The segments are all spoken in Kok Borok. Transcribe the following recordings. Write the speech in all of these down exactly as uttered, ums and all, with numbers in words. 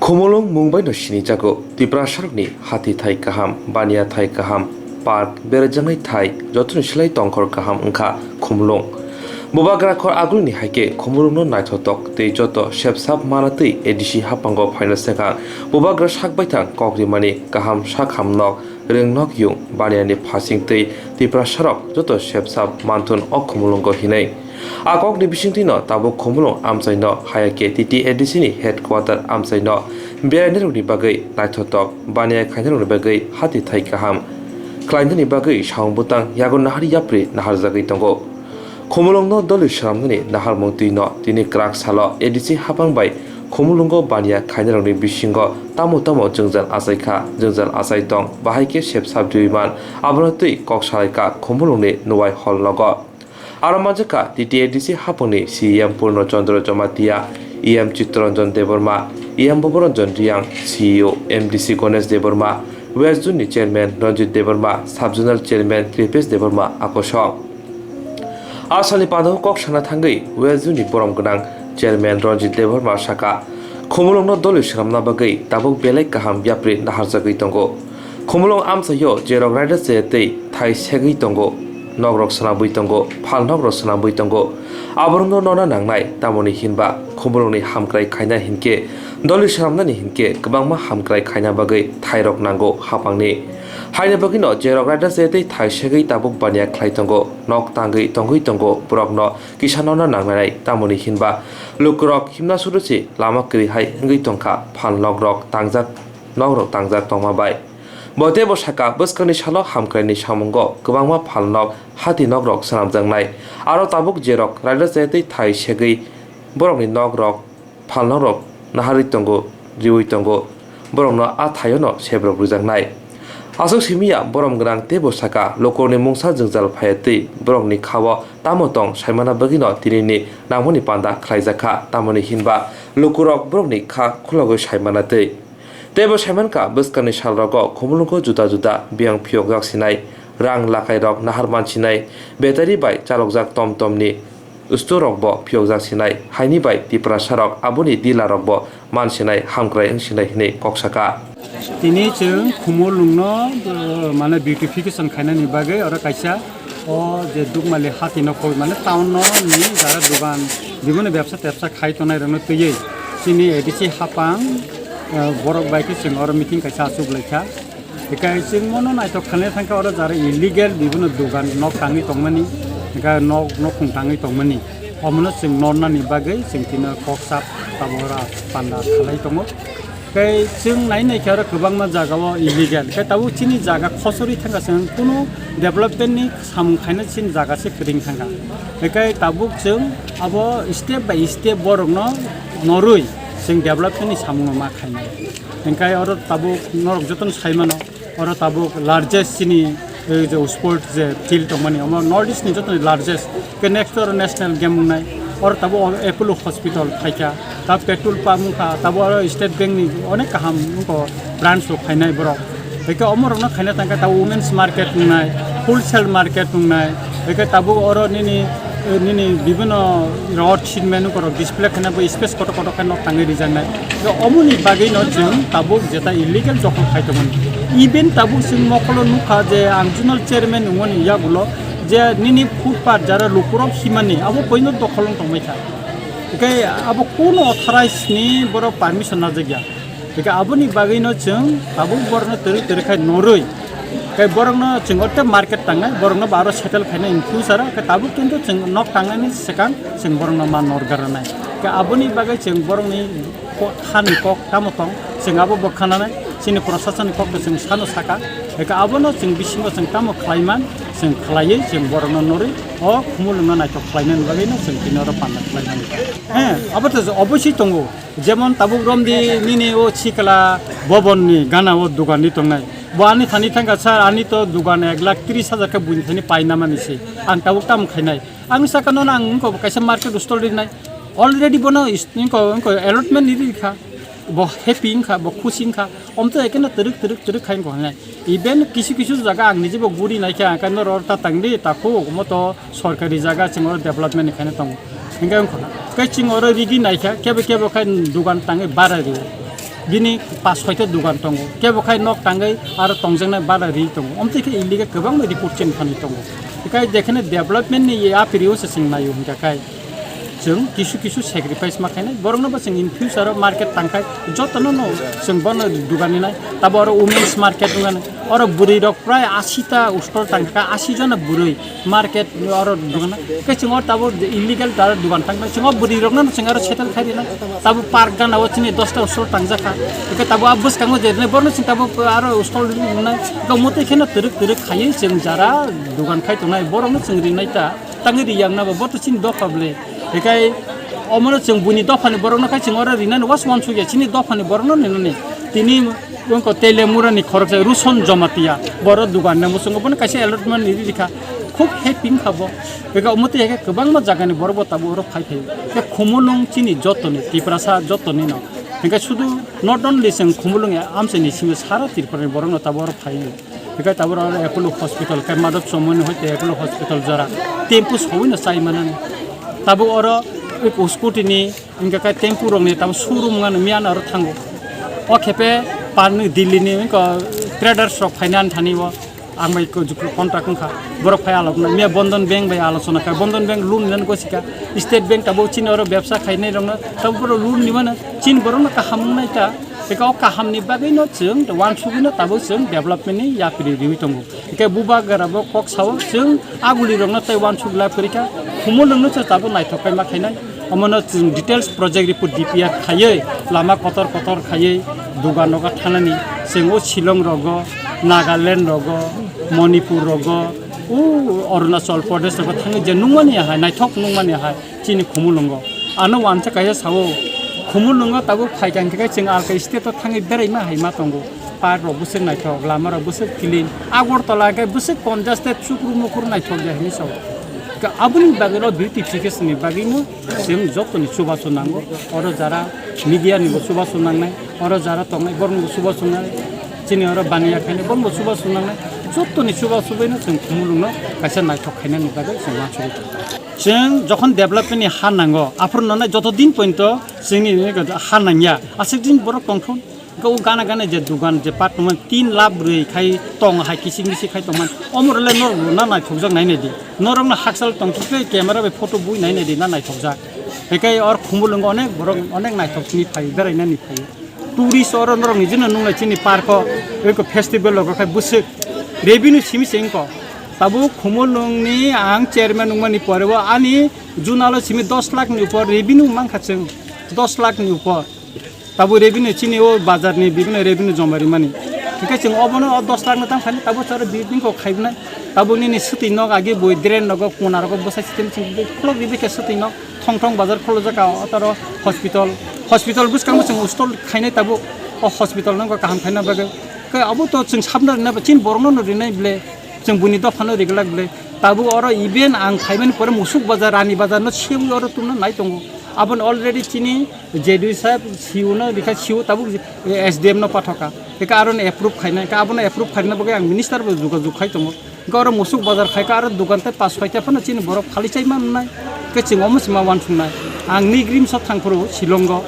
Khumulwng mung bai no sinijago, Tiprasarokni hati thai kaham, baniya thai kaham, park, berajaknai thai, jotoni silai tongkhor kaham wngkha Khumulwng. Bubagra khor agulni hai khe Khumulwngno naithotok tei joto sepsap manatwi A D C haphango phaina swkang Bubagra sak baithang kok rimani kaham sak ham nok, rwng nok yung, baniyani phasing twi Tiprasarok joto sepsap manthun o Khumulwngo hinwi. A kokni bisingtwino tabuk Khumulwng amchaino haya khe T T A D C ni headquarter amchaino berainairokni bagwi naithotok, baniya khainairokni bagwi hati thai kaham khlainani bagwi samung bwtang yago nahar yapri naharjagwi tongo. Khumulwngno dolwi swnamnani naharmung twino tini kwrak salo A D C haphang bai Khumulwngo baniya khainairokni bisingo tamo tamo jwngjal achai kha, jwngjal achai tong, bahai khe sepsap riwi man, abono twi kok salai kha Khumulwngni Nuwai hall nogo. Aro manjakha T T A D C haphangni C E M Purno Chandra Jamatia, E M Chittaranjan Debbarma, E M Boboranjan Reang, C E O M D C Ganesh Debbarma, West Zone ni Chairman Ranjit Debbarma, Sub Zonal Chairman Kripesh Debbarma akosong. A salni pandao kok sana thangwi West Zone ni borom gwnang Chairman Ranjit Debbarma saka, Khumulwngno dolwi swnamna bagwi tabuk belai kaham yapri naharjagwi tongo. Khumulwng amchaio jerok raida chaya tei thai segwi tongo, nokrok swnamwi tongo, phal nokrok swnamwi tongo. Aborokno nona nangnai, tamoni hinba Khumulwngni hamkrai khaina hinkhe, dolwi swnamnani hinkhe kwbangma hamkrai khaina bagwi thairok nango haphangni. Haini bagwino jerok raida chaya tei thai segwi tabuk baniya khlai tongo, nok tangwi tongwi tongo, borokno kisa nona nangnai, tamoni hinba lukurok himna surusi lama kwrwi hai wngwi tongkha, phal nokrok tangjak, nokrok tangjak tongma bai. Bo teibo saka, bwskangni salo hamkraini samungo kwbangma phalnok, hati nokrok swnamjaknai. Aro tabuk jerok raida chaya tei thai segwi borokni nokrok, phalnokrok naharwi tongo, riwi tongo, borokno a thaiono sebrok rwjaknai. Aswk simiya borom gwnang teibo saka, lukurokni mungsa jwngjal phaiya twi borokni khao tamo tong saimana bagwino tinini nangmani panda khlaijakha, tamoni hinba lukurok borokni kha khulogwi saimana twi. Teibo saimankha, bwskangni salrogo Khumulwngo juda juda biyang phiyokjak sinai, rang lakairok nahar mansinai, battery bai chalokjak tom tomni store rokbo phiyokjak sinai, haini bai Tiprasarok aboni dealer rokbo mansinai, hamkrai wngsinai hinwi kok saka. Tini chwng Khumulwngno, uh, mane beautification khainani bagwi oro kaisa o je Dukmali hati no koi mane town no ni jaga dogan bibino bebsa tebsa khai tongnai rokno twiwi chini A D C hapang, eh, borok bai khe chwng oro meeting kaisa achuk lai kha. Hinkhe chwng mono naithok khanai thangkhe oro jara illegal bibino dogan nok tangwi tongmani, hinkhe nok nokhung tangwi tongmani, omono chwng nornani bagwi chwng tino kok sap tabora panda khalai tongo. Tei chwng nai nai khe oro kwbangma jaga o illegal. Tei tabuk chini jaga khosori thangkha chwng kunu development ni samung khaina chini jaga se kwrwng thangkha. Tei tabuk chwng abo step by step borok no norwi chwng development ni samung no ma khainai. Tei oro tabuk norok jotono sai mano. Oro tabuk largest chini, eh, je sport je field tongmani, omo North East ni joto ni largest. Ke next oro national game wngnai. Oro tabuk o Apollo Hospital phaikha. Ta petrol pump wngkha. Tabuk oro State Bank ni onek kaham wngkha branch rok khainai borok. Hwnkhe omo rokno khaina tangkha tabuk women's market wngnai, wholesale market wngnai. Hwnkhe tabuk oro nini, eh, nini bibino rod sinmani borok display khaina bo space kotor kotor khe nok tangwi rijaknai. Omoni bagwino chwng tabuk jeta illegal dokhol khai tongmani. Even tabuk chwng mokolo nukha je ang zonal chairman wngmani yagulo je nini footpath jara lukurok himani abo koino dokhol wng tongmai kha. Hwnkhe abo kuno authorized ni borok permission najagya. Hwnkhe aboni bagwino chwng tabuk borokno twrwk twrwk khai norwi. Tei borokno chwng orthe market tangnai, borokno ba aro settle khaina in future o, khe tabuk kintu chwng nok tangnani swkang chwng borokno ma nor garnai. Khe aboni bagwi chwng borokni ko-, hani kok tamo tong, chwng abo bo khananai, chini proshasonni kokno chwng sano saka. Khe abono chwng bisingo chwng tamo khlaiman, chwng khlaiwi chwng borokno norwi o Khumulwngno naithok khlainani bagwino chwng tini oro panda khlaimani. He, abo to oboswi tongo. Jemon tabuk romdi nini o sikla bobon ni gana o dogan ni tongnai. Bo ani thani thangkha, "Sir, ani to dogan ek lakh tris hajar khe buini thani paina mani se. Ang tabuk tamo khainai?" Ang saka nono ang wngkha bo kaisa market stall rinai. Already bono is-, wngkha, wngkha allotment ni rikha. Bo happy wngkha, bo khusi wngkha. Omto ekeno twrwk, twrwk, twrwk khai wngkha hinai. Even kisu kisu jaga ang nijebo guri naikha, hwnkhe norok ta tangdi, takhuk, omo to sorkari jaga, chwng oro development ni khaina tongo. Hwnkhe wngkha, tei chwng oro rigi naikha, kebo kebo khe dogan tangwi bara rio. Bini pas soita dugan tongo, kebo khai nok tangwi aro tongjaknai bada ri tongo, omtwi khe illegal kwbangma report chini thani tongo. Hikai jekhene development ni ye apiri o se chwng naio hinkha khai chwng kisu kisu sacrifice ma khainai, borokno bo chwng in future o market tangkhai jotono no chwng bono dugan ninai. Tabo oro women's market wngkha, oro bwrwi rok prai asi ta stall tangkha, asi jona bwrwi market oro dugan. Khe chwng oro tabuk illegal dara dugan tangkha, chwng o bwrwi rokno chwng aro settle khai rina. Tabuk park gana o chini dosta stall tangjakha. Khe tabuk a bwskango je rwnai borno chwng tabuk aro stall rwnai. Khe omo twi kheno twrwk twrwk khaiwi chwng jara dugan khai tongnai borokno chwng rinai ta. Tangwi riyang na bo, bo to chini dopha ble. Hikai omono chwng buini dophani borokno khai chwng oro rinani was wansukya, chini dophani borokno rinani. Tini wngkha Telemurani khoroksa Ruson Jomatia, boro dugan nang muchungo bono kaisa allotment ni rikha, khub happy wngkha bo. Hikai omo twi hikai kwbangma jagani borok bo tabuk oro phai phai. Hikai Khumulwng chini jotoni, Tiprasa jotoni no. Hikai sudu not only chwng Khumulwng ya, amchaini simi sara Tripura ni borokno tabuk oro phai. Hikai tabuk oro Apollo Hospital, khe Madhab Chomoni hoite Apollo Hospital jora. Tempo sawino chai manani. Tabuk oro scooty ni, hinkhe khe tempo rokni tabuk showroom wngmani miyano oro thango. O khepe parni Delhi ni wngkha traders rok phainani thani o. Ang bai ko jukru contract wngkha. Borok phai alok na miya Bandhan Bank bai alochona kha. Bandhan Bank loan nani gosika. State Bank tabuk chini oro bebsa khainai rokno tabuk borok loan ni mano. Chini borokno kaham wngnai ta. Eka o kaham ni bagwi no chwng wansugwi no tabuk chwng development ni yapri riwi tongo. Eke bubagra bo kok sao chwng aguli rokno tei wansuk la kwrwi kha. Khumulwng no chwng tabuk naithok kai ma khainai. Omono chwng details project report D P R khaiwi lama kotor kotor khaiwi dugan rogo thanani chwng o Shillong rogo, Nagaland rogo, Manipur rogo, o Arunachal Pradesh rogo thangwi je nungmani hai naithok nungmani hai chini Khumulwngo. Ano wansa kaisa sao Khumulwngo tabuk phaikha hinkhe chwng alka state o thangwi beraima hai ma tongo. Park rok bwswk naithok, lama rok bwswk clean. Agartala khe bwswk congested chukru mukru naithok ya hinwi sao. Ka aboni bagwi no beautification ni bagwi no chwng jotoni chubachu nango. Oro jara media ni bo chubachu nangnai, oro jara tongnai borok ni bo chubachu nangnai, chini oro baniya khainai borok bo chubachu nangnai. Jotoni chubachu bai no chwng Khumulwng no kaisa naithok khainani bagwi chwng uansugwi tongo. Chwng jokhon development ni ha nango, aphuru no nai joto din pointo chwngni ha nangya, aswk din borok tongthun. Hwnkhe o gana gana je dugan je part tongmani tin lakh brwi khai tong hai kisik misik khai tongmani. Omorole norok bo na naithokjak nai nai di. Norokno hakchal tongthok khe camera bai photo bui nai nai di na naithokjak. Hinkhe or Khumulwngo onek borok onek naithok sini phai berainani phai. Tourist oro norok ni jino nunglai chini park o eko festival rogo khai bwswk revenue simi se wngkho. Tabuk Khumulwng ni ang chairman wngmani pore o ani junalo simi dos lakh ni upor revenue mankha chwng, dos lakh ni upor. Tabuk revenue chini o bazar ni bibino revenue joma rimani. Hinkhe chwng obono o dos lakh no tang phani tabuk charo building kok khaibnai. Tabuk nini swtwi nok agi bui drain rogo kona rogo bwsai system chwng khulok ribi khe swtwi nok thong thong bazar khulojak o taro hospital. Hospital bwskango chwng stall khainai tabuk o hospital no kaham khaina bagwi. Khe abo to chwng sabna rina chini borok no rinai ble chwng buini dopha no riglak ble. Tabuk oro even ang khaimani pore musuk bazar rani bazar no sewi oro tumna nai tongo. Aboni already chini J D O saheb C E O no rikha, C E O tabuk S D M no pathoka. Eka aro no approve khaina, eka abono approve khaina bagwi ang minister bo jogajog khai tongo. Eka oro musuk bazar khaika aro dukan tei pas soita phano chini borok khali chai mannai. Ke chwng omo sima uansuknai. Ang Nigrim so thangphuru Shillongo.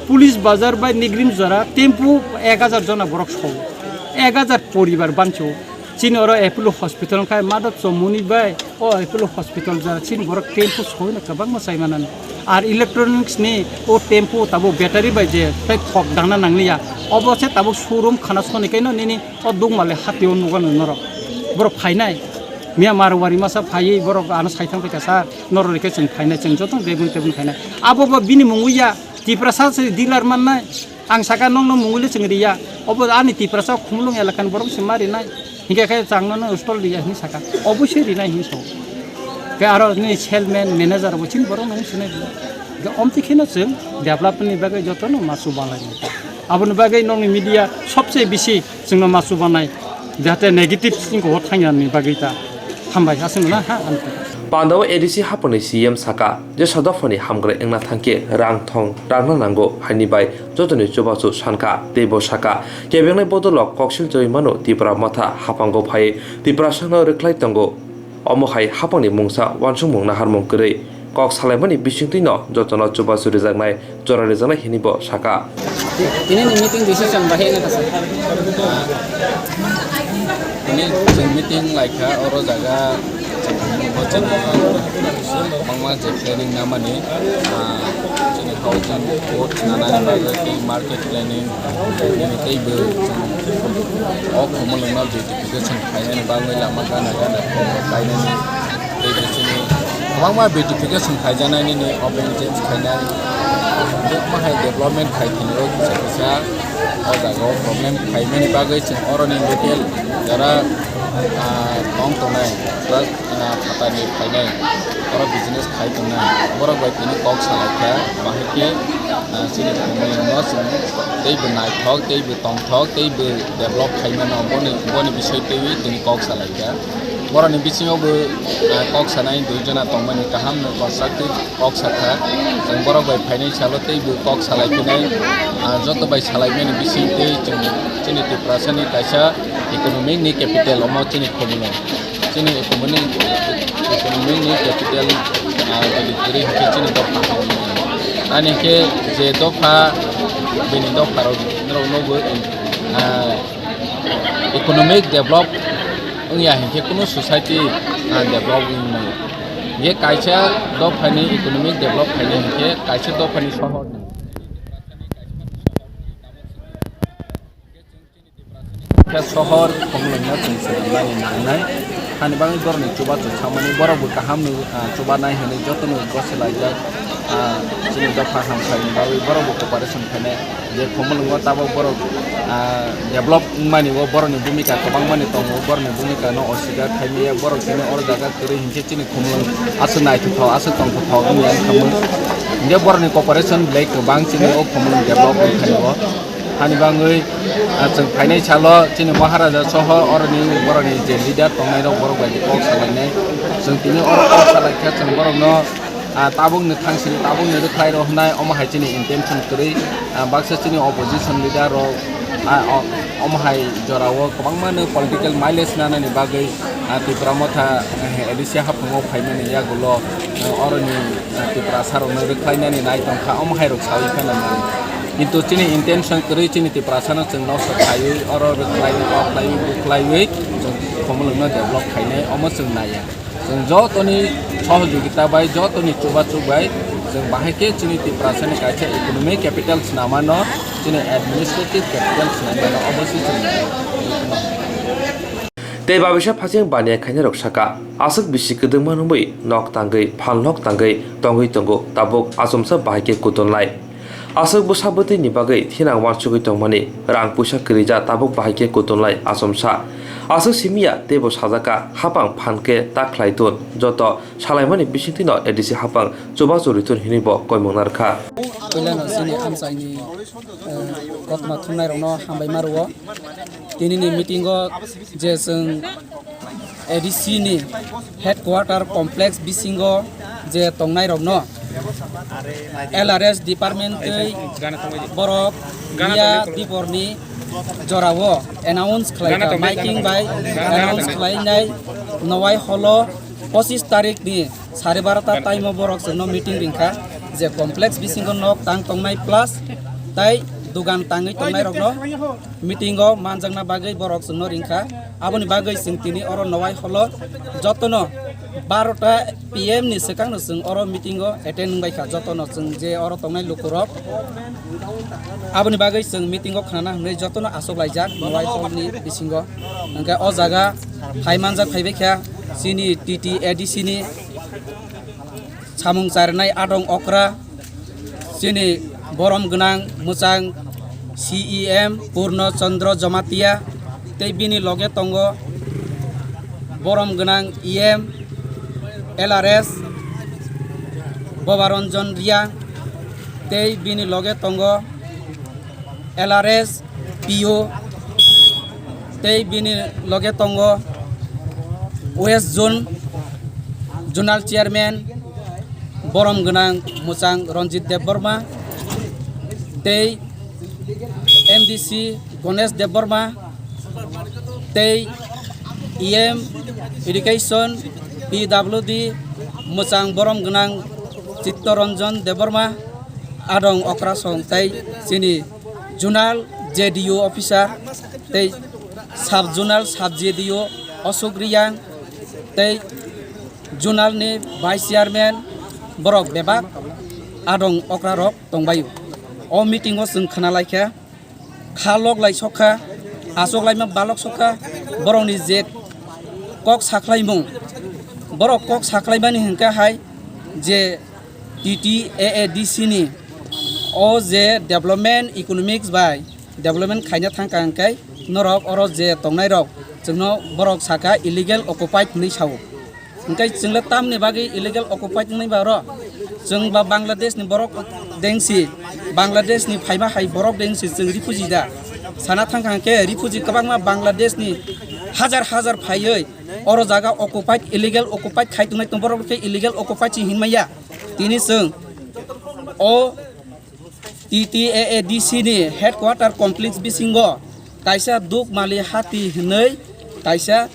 Police bazar bai Nigrim jora tempo ek hajar jona borok so. Ek hajar poribar bancho. Chini oro Apollo Hospital khai mada chomoni bai o Apollo Hospital jora chini borok tempo soina kwbangma chai manani. Ar electronics ni o tempo tabo battery bai je tei thok dana nangliya. Obo se tabo showroom khana soni kaino nini o dugmale hatio nugano norok. Borok phainai. Miya Marwari masa phaiwi borok ano saithang phaikha sir. Norok rikhe chwng phainai chwng joto rebun tebun khainai. Abo bo bini mungwi ya Tiprasa se dealer mannai. Ang saka nokno mungwi le chwng riya. Obo ani Tiprasa Khumulwng elakani borok se ma rinai. Hinkhe khe changno no stall riya hinwi saka. Obosoi rinai hinwi sao. Khe aro nini salesman, manager bo chini borok no wng sinai. Khe omtwi kheno chwng development ni bagwi jotono ma chubalai nai. Aboni bagwi nokni media sobse bisi chwngno ma chubanai. Jahate negative sini ko thangya ni bagwi ta. Hambai aswk na ha. Pandao A D C haponi C M saka, je sodophani hamkrai wngna thangkhe rang thong rangna nango haini bai jotoni chubachu sankha, tei bo saka, kebengnai bodolrok koksil choi mano Tipra Motha haphango phai Tiprasano rwkhlai tongo. Omo hai haphangni mungsa uansukmung naharmung kwrwi kok salaimani bisingtwino jotono chubachu rijaknai, jora rijaknai hinwi bo saka. Tini ni meeting decision bahai na kasa. Tini chwng meeting laikha oro jaga chwng bo chwng kwbangma je planning namani, ah, chini housing code nanani bagwi tei market planning nini teibo chwng o Khumulwngno beautification khainani bagwi lama gana gana kainani. Tei bo chini kwbangma beautification khaijaknai nini open change khainai. Bukma hai development khai thwngwi kisa kisa o jaga o problem khaimani bagwi chwng oroni local jara, ah, tong tongnai, plus, ah, phatani phainai, oro business khai tongnai. Borok bai tini kok salai kha, bahai khe, ah, chini Khumulwngno chwng tei bo naithok, tei bo tongthok, tei bo develop khai mano, boni, boni bisoi twiwi tini kok salai kha. Borokni bisingo bo, ah, kok sanai dui jona tongmani, kaham no constructive kok sakha. Chwng borok bai phainai salo tei bo kok salai phinai, ah, joto bai salai mani bising tei chwng chini Tiprasani kaisa economic ni capital omo chini Khumulwng. Chini economic, economic ni capital, ah, jodi kwrwi hinkhe chini dopha. Ani khe je dopha, bini dopha rok, norok no bo, ah, economic develop wngya hinkhe kunu society, ah, develop wngmani. Hinkhe kaisa dophani economic develop khainai hinkhe kaisa dophani sohor ni. Khe sohor Khumulwngno chwng swnamnani nangnai. Hani bagwi borokni chubachu thangmani, borokbo kaham nw, ah, chubanai hwnwi jotono gosi laijak, ah, chini dopha hamkhaini bagwi borokbo cooperation khainai. Je Khumulwngo tabok borok, ah, develop wngmani o borokni bhumika kwbangmani tongo, borokni bhumika no oswikar khaimaya, borok tini oro jaga kwrwi hinkhe chini Khumulwng aswk naithothok, aswk tongthothok wngya wngkha. Hinkhe borokni cooperation belai kwbang chini o Khumulwng develop wngkha o. Hani bagwi, ah, chwng phainai salo chini Maharaja soho oroni borokni je leader tongnairok borok bai kok salainai. Chwng tini oro kok salaikha, chwng borokno, ah, tabukni thangsini, tabukni rwkhlai rw hwnai, omo hai chini intention kwrwi, ah, baksa chini opposition leader rok, ah, o-, omo hai jorao kwbangma no political mileage nanani bagwi, ah, Tipra Motha, eh, A D C haphango phaimani yagulo, eh, oroni, eh, Tiprasa rokno rwkhlainani nai tongkha, omo hai rok sawi phano nai. Kintu chini intention kwrwi chini Tiprasano chwng nosto khaiwi, oro rwkhlaiwi, koklaiwi, bukhlaiwi chwng Khumulwngno develop khainai, omo chwng naiya. Chwng jotoni sohojogita bai, jotoni chubachu bai chwng bahai khe chini Tiprasani kaisa economic capital swnamano, chini administrative capital swnamano, obo se chwng nai. Tei babisa phasing baniya khainai rok saka, aswk bisi kwdwngma nungwi nok tangwi, phalnok tangwi tongwi tongo, tabuk achomsa bahai khe kutunlai. Aswk bwsa bwtwi ni bagwi thinang uansugwi tongmani, rang puisa kwrwija tabuk bahai khe kutunlai achomsa. Aswk simiya teibo sajaka, hapang phan khe ta khlai tun, joto salaimani bisingtwino A D C hapang chubachu rithun hinwi bo koimung narwkha. Puilano chini amchaini, eh, kothoma thumnairokno hambai ma rwo. Tinini meeting o je chwng A D C ni headquarter complex bisingo je tongnairokno L R S department tei borok miya diporni jorao announce khlaikha, miking bai announce khlainai Nowai holo pochis tarik ni sare barota time o borok chwngno meeting ringkha je complex bisingo nok tang tongnai plus tai dugan tangwi tongnairokno meeting o manjakna bagwi borok chwngno ringkha. Aboni bagwi chwng tini oro Nowai holo jotono barota P M ni swkangno chwng oro meeting o attend wngbaikha, jotono chwng je oro tongnai lukurok. Aboni bagwi chwng meeting o khnana hwnwi jotono achuklaijak Nowai hall ni bisingo. Hwnkhe o jaga phai manjak phaibaikha chini T T A D C ni samung charnai adong okra, chini borom gwnang mwchang C E M Purno Chandra Jamatia, tei bini loge tongo borom gwnang E M L R S Bobaranjan Riang, tei bini loge tongo L R S P O, tei bini loge tongo West Zone Zonal Chairman borom gwnang mwchang Ranjit Debbarma, tei M D C Ganesh Debbarma, tei E M Education P W D mwchang borom gwnang Chittaranjan Debbarma, adong okrasong tei chini Zonal J D O officer tei sub zonal sub J D O Ashok Reang tei zonal ni vice chairman borok bebak adong okra rok tongbaio. O meeting o chwng khna laikha, kha lok lai sokha, achok laima balok sokha, borok ni je kok sakhlaimung, borok kok sakhlaimani hwnkha hai je T T A A D C ni o je development economics bai development khaina thangkha hwnkhe norok oro je tongnai rok chwngno borok sakha illegal occupied hwnwi sao. Hwnkhe chwngla tamni bagwi illegal occupied wngnai ba oro? Chwng ba Bangladesh ni borok dengsi, Bangladesh ni phaima hai borok dengsi chwng refugee da? Sana thangkha hwnkhe refugee kwbangma Bangladesh ni hajar hajar phaiwi oro jaga occupied, illegal occupied khai tongnai tong borok khe illegal occupied se hinmaya. Tini chwng o T T A A D C ni headquarter complex bisingo kaisa Dukmali hati hwnwi kaisa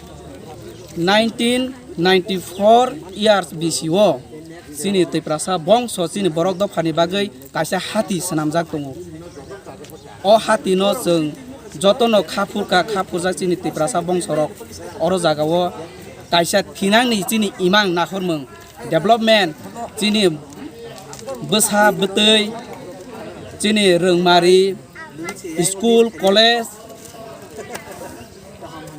nineteen ninety-four years B C o chini Tiprasa bongso chini borok dophani bagwi kaisa hati swnamjak tongo. O hati no chwng jotono kha phurkha, kha phurjak chini Tiprasa bongso rok oro jaga o kaisa thinangni chini imang nahormung development, chini bwsa bwtwi, chini rwngmari, school, college,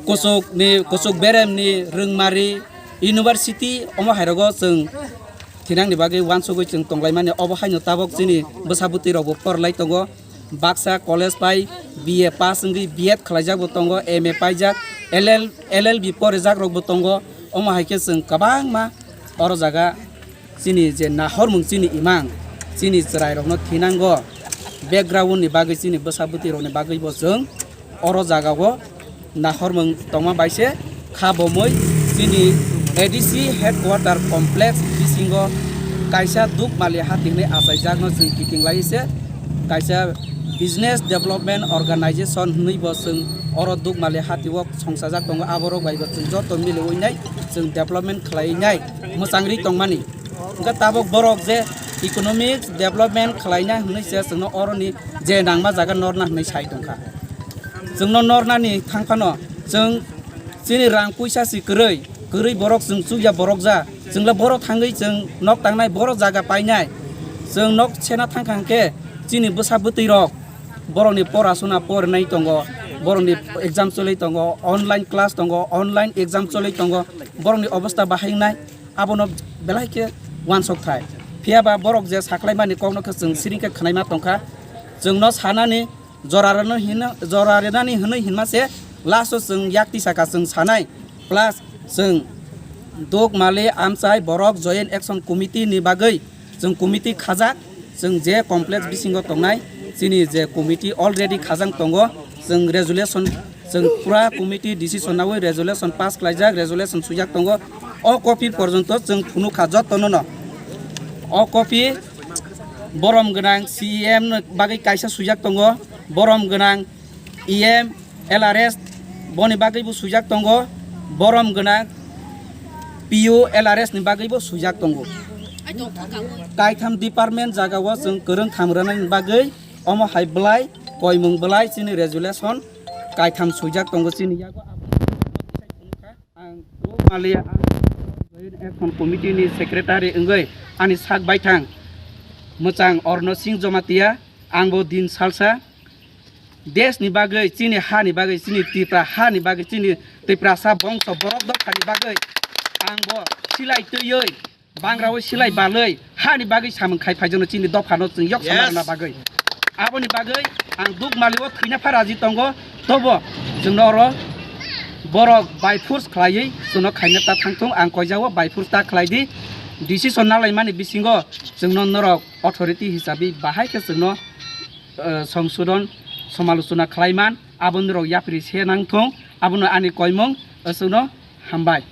kuchukni, kuchuk beremni rwngmari, university, omo hairogo chwng thinangni bagwi uansugwi chwng tonglaimani. Obo haino tabok chini bwsa bwtwi rokbo porlai tongo. Baksa college pai B A pass wngwi B Ed khlaijak bo tongo, M A paijak, L L, L L B porijak rokbo tongo. Omo hai khe chwng kwbangma oro jaga chini je nahormung chini imang, chini chwrairokno thinango, background ni bagwi chini bwsa bwtwi rokni bagwi bo chwng oro jaga o nahormung tongma bai se kha bomwi chini A D C headquarter complex bisingo kaisa Dukmali hati hwnwi achaijakno chwng kiting lai se kaisa business development organization hwnwi bo chwng oro Dukmali hati o songchajak tongo, aborok bai bo chwng joto miliwi nai chwng development khlai nai mwchangri tongmani. Hwnkhe tabok borok je economic development khlaina hwnwi se chwngno oroni je nangma jaga norna hwnwi sai tongkha. Chwngno nornani thang phano chwng chini rang puisa si kwrwi, kwrwi borok chwng chukya borok ja, chwngla borok thangwi chwng nok tangnai, borok jaga painai. Chwng nok sena thangkha hwnkhe chini bwsa bwtwi rok borokni porasuna porinai tongo, borokni exam choli tongo, online class tongo, online exam choli tongo, borokni obosta bahai wngnai. Abono belai khe uansok thai. Phiya ba borok je saklaimani kokno khe chwng siring khe khwnaima tongkha. Chwngno sanani jora rwno hino, jora rwnani hwnwi hinma se last o chwng yak tisa kha chwng sanai. Plus chwng Dukmali Amchai Borok Joint Action Committee ni bagwi chwng committee khajak, chwng je complex bisingo tongnai chini je committee already khajang tongo, chwng resolution, chwng pura committee decision nawi resolution pass khlaijak, resolution swijak tongo. O copy porjonto chwng phunukha jotono no. O copy borom gwnang C E M ni bagwi kaisa swijak tongo, borom gwnang E M, L R S boni bagwi bo swijak tongo, borom gwnang P U, L R S ni bagwi bo swijak tongo. Kaitham department jaga o chwng kwrwng tham rwnani bagwi omo hai bwlai koimung bwlai chini resolution kaitham swijak tongo chini yago. Ang Dukmali, ang Joint Action Committee ni secretary wngwi ani sak baithang mwchang Orno Singh Jamatia, ang bo din salsa desh ni bagwi, chini ha ni bagwi, chini Tipra ha ni bagwi, chini Tiprasa bongso borok dophani bagwi ang bo silai twiwi, bangra o silai balwi, hani bagwi samung khai phaijano chini dophano chwng yok sama rwna bagwi. Aboni bagwi ang Dukmali o thwina pha raji tongo, tobo chwngno oro borok by force khlaiwi chwngno khaina ta thangthung, ang koijao by force ta khlai di. Decision nalaimani bisingo chwngno norok authority hisabi bahai khe chwngno, eh, songsodon somalochona khlaiman, abo norok yapri se nangthung, abono ani koimung, eh, chwngno hambai.